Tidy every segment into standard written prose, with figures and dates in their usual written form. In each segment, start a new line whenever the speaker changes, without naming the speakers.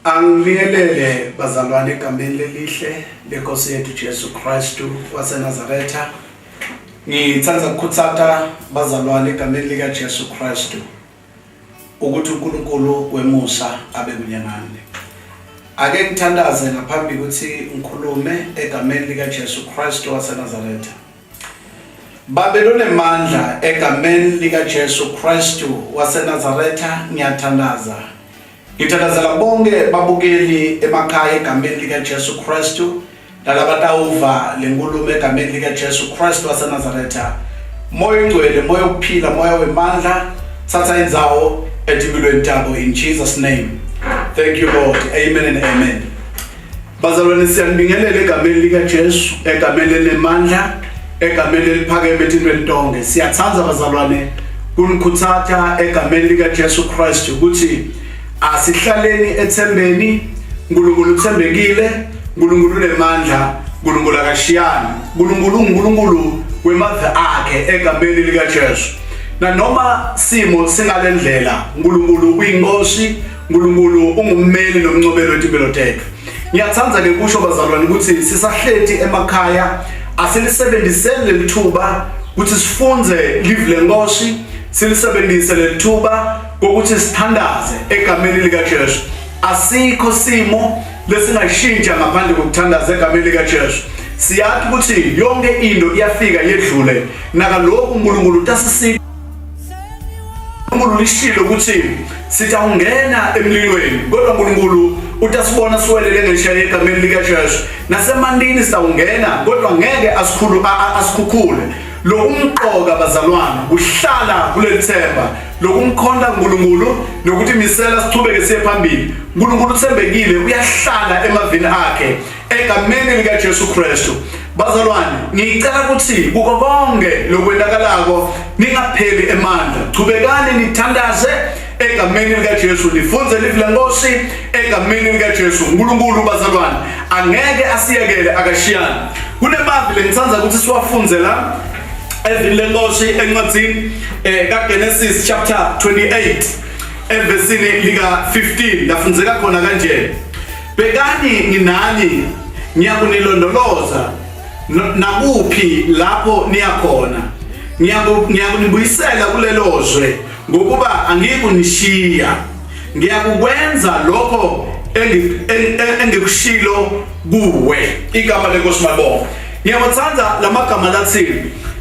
Angibingelele bazalwane egameni lelihle lenkosi yethu Jesu Kristu waseNazaretha. Ngithanda ukukhuthatha bazalwane egameni lika Jesu Kristu ukuthi uNkulunkulu wemusa abe kunye nani. Ake ngithandaze ngaphambi ukuthi ngikhulume egameni lika Jesu Kristu waseNazaretha. Babe lonemandla egameni lika Jesu Kristu waseNazaretha ngiyathandaza. Ngithandazela bonke babukeli emakhaya egameni likaJesu Kristu nalabatawuva lenkulumo egameni likaJesu Kristu waseNazaretha. Moya ongcwele, moya wokuphila, moya wemandla, thatha indzawo etimpilweni tabo in Jesus name. Thank you Lord. Amen and amen. Bazalwane siyanibingelela egameni likaJesu, egameni elinemandla, egameni eliphakeme etintweni tonke. Siyathanda bazalwane kunikhuthatha egameni likaJesu Kristu ukuthi asihlaleni ethembeni, uNkulunkulu uthembekile, uNkulunkulu unemandla, uNkulunkulu akashiyani. uNkulunkulu unguNkulunkulu wemave akhe egameni likaJesu. Nanoma simo singalendlela, uNkulunkulu uyinkosi uNkulunkulu ungummeli nomncobeli wetimpilo tethu. Ngiyathanda ke kusho bazalwane ukuthi sisahleti emakhaya asilisebenziseni leli thuba ukuthi sifunze live lenkosi silisebenzise leli thuba ukuthi sithandaze egameni likaJesu. Asikho simo lesingashintsha ngaphandle kokuthandaza egameni likaJesu. Siyazi ukuthi yonke into iyafika yedlule nakalokhu uNkulunkulu utasisika uNkulunkulu lishilo ukuthi sitawungena emlilweni kodwa uNkulunkulu utasibona siwelele ngesheya egameni likaJesu nasemandini sitawungena kodwa ngeke asikhulu asikhukhule lokumqoka bazalwane kuhlala kuleli themba lokumkhonta uNkulunkulu nokuthi misela sichubeke siye phambili uNkulunkulu uthembekile uyahlala emavini akhe egameni likaJesu Kristu bazalwane ngicela ukuthi kuko konke lokwenzakalako ningapheli emandla chubekani nithandaze egameni likaJesu nifunze livi lenkosi egameni likaJesu uNkulunkulu bazalwane angeke asiyekele akashiyani kunemavi lengithanda ukuthi siwafunze la evini lenkosi encwadini eh, kaGenesis chapter 28 evesini lika 15 lafunzeka khona kanje Bhekani nginani ngiyakunilondoloza nakuphi lapho niyakhona ngiyakunibuyisela kulelo zwe ngokuba angiyikunishiya ngiyakukwenza lokho engikushilo kuwe igama lenkosi malibonga ngiyawathanda lamagama lathi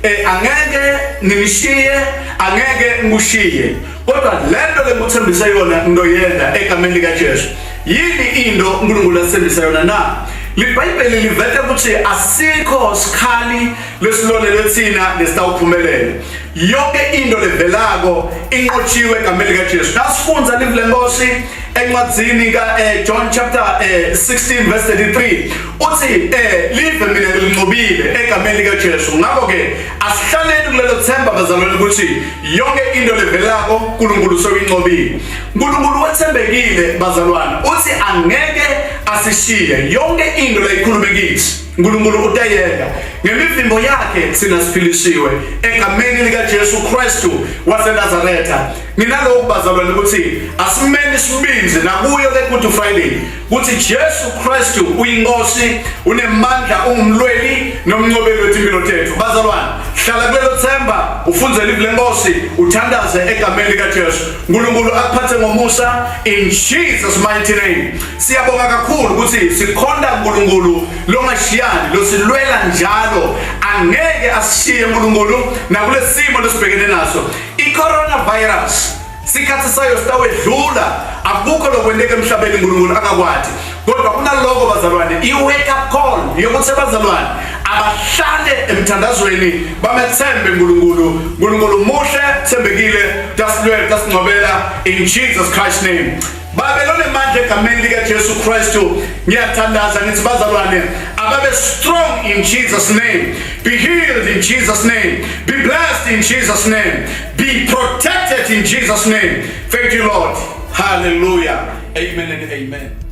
eh angeke nginishiye angeke ngikushiye kodwa lento lengikuthembise yona ngiyoyenza egameni likaJesu Yini into uNkulunkulu asithembisa yona na? LiBhayibheli liveta ukuthi asikho sikhali lesilolelwe thina lesitawuphumelela. Yonke into levelako inqotshiwe egameni likaJesu. Nasifunza livi lenkosi encwadzini ka eh, John chapter 16 eh, verse 33 uthi eh live mina ngilinqobile egameni likaJesu. Ngakho ke asihlaleni kulelo themba bazalwane ukuthi yonke into levelako uNkulunkulu sewinqobile. uNkulunkulu wethembekile bazalwane uthi angeke asishiye yonke into leyikhulume kithi uNkulunkulu utayeka ngemivimbo yakhe thina siphilisiwe egameni likaJesu Kristu waseNazaretha nginalokhu bazalwane ukuthi asimeni isibinzi nakuyo le Good Friday ukuthi Jesu Kristu uyinkosi unemandla ungumlweli nomncobeli wetimpilo tethu bazalwane hlala kulelo themba ufunze livi lenkosi uthandaze egameni likaJesu uNkulunkulu akuphathe ngomusa in Jesus mighty name siyabonga kakhulu ukuthi sikhonda uNkulunkulu longashiyani losilwela njalo angeke asishiye uNkulunkulu nakulesimo lesibhekene naso i-coronavirus sikhathi sayo sitawedlula akukho lokwenteka emhlabeni uNkulunkulu akakwati kodwa kunaloko bazalwane i-wake up call yokuthi abazalwane abahlale emthandazweni bamethembe uNkulunkulu uNkulunkulu muhle thembekile tasilwela tasingcwabela in Jesus Christ's name Babe lonemandla egameni likaJesu Kristu ngiyathandaza ngithi bazalwane ababe strong in Jesus name be healed in Jesus name be blessed in Jesus name be protected in Jesus name thank you Lord hallelujah amen and amen.